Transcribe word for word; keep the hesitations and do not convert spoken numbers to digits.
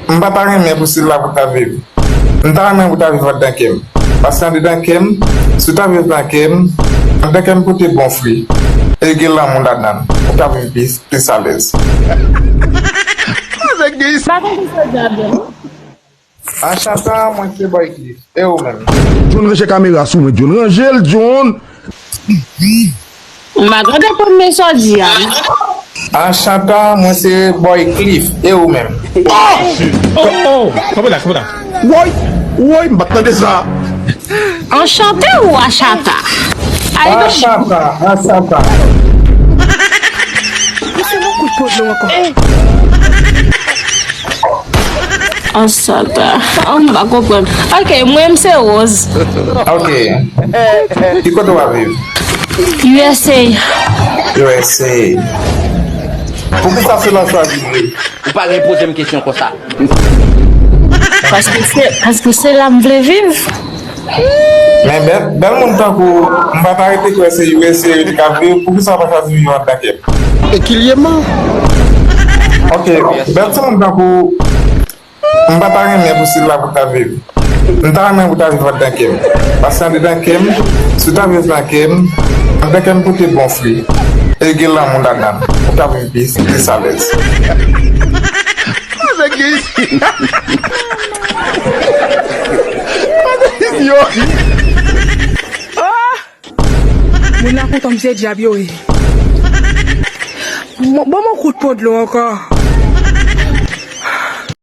M pa ta renmen pou sila pou ta viv. M ta renmen pou ta viv andan kè m. Paske andedan kè m, si w ta viv nan kè m, andan kè m pote bon fwi. E gen lanmou ladan l. Ou ta viv plis, plis alèz. Avèk gen Pa gen ki sòt di a byen non. Achata, mwen se Boy Cliff. E ou menm? John, ranje kamera sou mwen, John. Ranje l, John. M pa tande premye sa w di a. Achata, mwen se Boy Cliff. E ou menm? Oh, oh, kanpe la, kanpe la. Woy, woy, m pa t tande sa. Anchante ou achata? Ay, Achata, achata. Anchata. Oh, m pa konprann. Ok, mwen m se Rose. Ok. Ki kote w ap viv? U S A. U S A. Poukisa sila w chwazi viv? Ou pa gen poze m kesyon konsa. Paske se, paske se la m vle viv. Men bèl, bèl moun tankou w, m pa ta rete kwè se U S A yo te ka viv, poukisa w pa chwazi viv andan kè m? Ekilyeman. Ok, bèl timoun tankou w, m pa ta renmen pou sila pou ta viv. M ta renmen pou ta viv andan kè m. Paske andedan kè m, si w ta viv nan kè m, andan kè m pote bon fwi. E gen lanmou ladan l. Ou ta viv plis, plis alèz. Avèk gen isi. Moun la kontan m se dyab yo ye. Bon, bon, bon kout po dlo ankò.